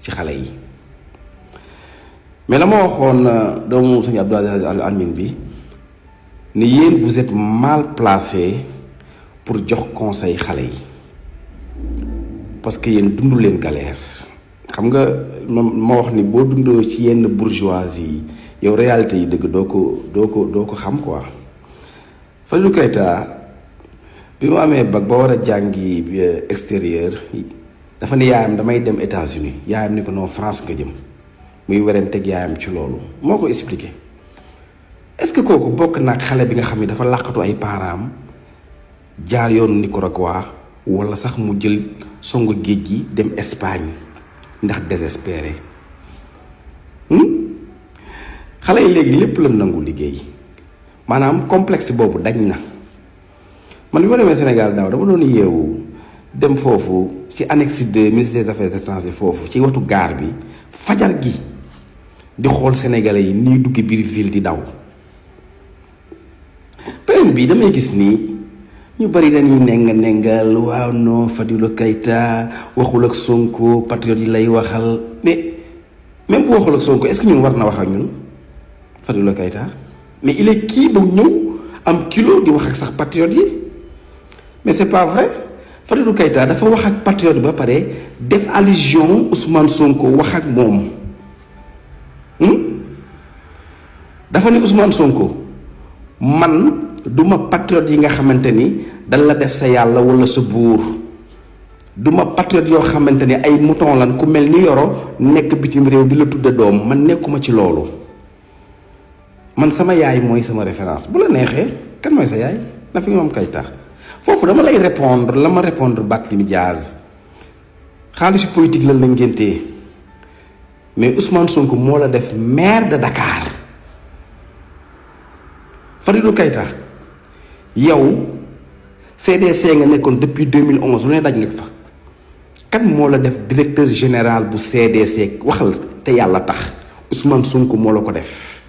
ci xale yi. mais la ma waxoon doomu sëñ Abdou Aziz Al Amine bi ni yéen vous êtes mal placé pour jox conseil xale yi parce que yéen dundu leen galère. xam nga ma wax ni boo dundoo ci yenn bourgeoisie yi yow réalité yi dëgg doo ko xam quoi. Fadilou Keita bi mu amee bac ba war a jàngi extérieur dafa ne yaayam damay dem États-Unis yaayam ni ko non France nga jëm muy werenteeg yaayam ci loolu moo ko expliqué. est-ce que kooku bokk nag xale bi nga xam ne dafa làqatu ay parents jaar yoonu Nicaragua wala sax mu jël songu géej gi dem Espagne ndax désespéré xale yi léegi lépp la nangu liggéey maanaam complexe boobu dañ na. man bi ma demee Sénégal daaw dama doon yeewu dem foofu ci annexe de ministère des affaires étrangères foofu ci wetu gaar bi fajar gi di xool sénégalais yi ni dugg biir ville di daw. beneen bi damay gis nii ñu bari dañuy nengal waaw non Fadilou Keita waxul ak Sonko patriote yi lay waxal mais même bu waxul ak Sonko est-ce que ñun war na wax ak ñun Fadilou Keita mais il est kii ba ñëw am kilo di wax ak sax patriote yi. mais c'est pas vrai Fadilou Keita dafa wax ak patriote ba pare def allusion Ousmane Sonko wax ak moom dafa ne Ousmane Sonko man duma patriote yi nga xamante ni dañ la def sa yàlla wala sa buur duma patriote yoo xamante ni ay mouton lan ku mel ni Yoro nekk bitim réew di la tudde doom man nekkuma ci loolu man sama yaay mooy sama référence bu la neexee kan mooy sa yaay na fi moom Keita foofu dama lay répondre la ma répondre Barthélémy Dias xaalisu politique lan la ngéntee mais Ousmane Sonko moo la def maire de Dakar Fadilou Keita yow CDC nga nekkoon depuis 2011 lu ne daj nga fa kan moo la def directeur général bu CDC waxal te yàlla tax Ousmane Sonko moo la ko def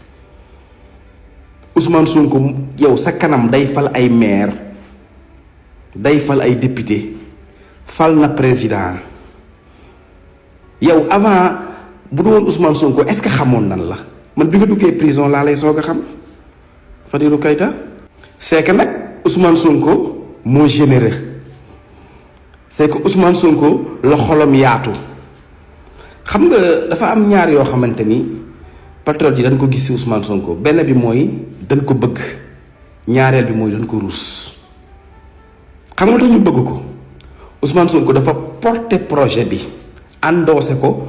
Ousmane Sonko yow sa kanam day fal ay maire day fal ay député fal na président yow avant bu doon Ousmane Sonko est-ce que xamoon nan la man bi nga duggee prison laa lay soog a xam Fadilou Keita c'est que nag Ousmane Sonko moo généreux c'est que Ousmane Sonko la xolam yaatu xam nga dafa am ñaar yoo xamante ni patriote yi dañ ko gis ci Ousmane Sonko benn bi mooy dañ ko bëgg ñaareel bi mooy dañ ko ruus. xam nga tax ñu bëgg ko Ousmane Sonko dafa porter projet bi endossé ko